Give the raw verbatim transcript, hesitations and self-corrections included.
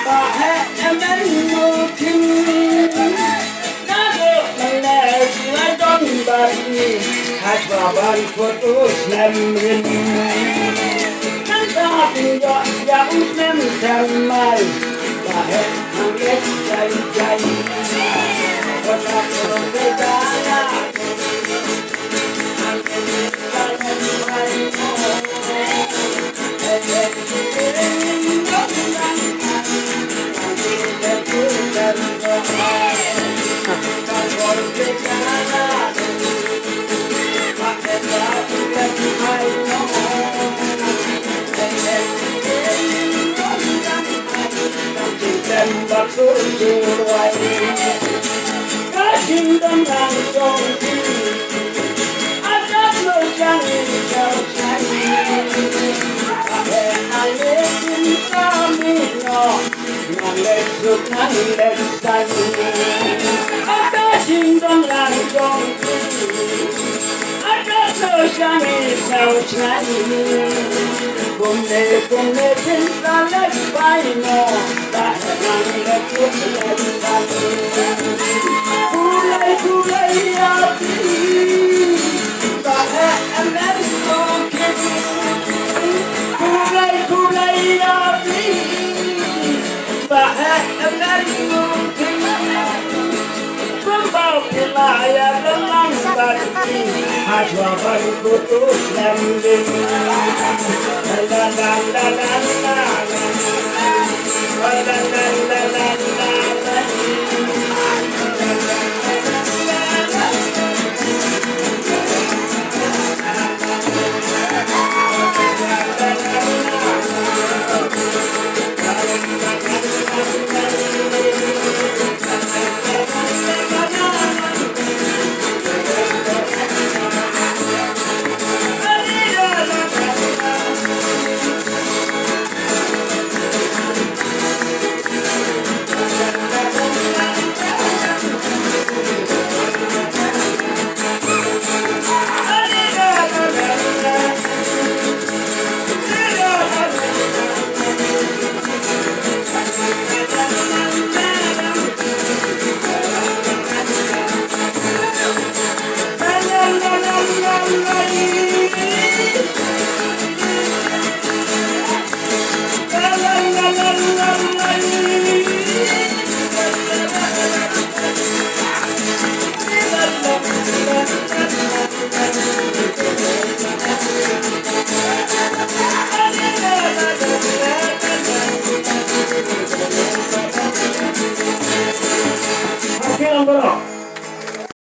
Ba heh em en mukim. Naduh mynne ki la don bad ngi, hashwa ban kut u slem rim. Nangta phin ïoh ïa u slem thymmai. Ba heh nang leit jai jai. Wat la pynlong te dana.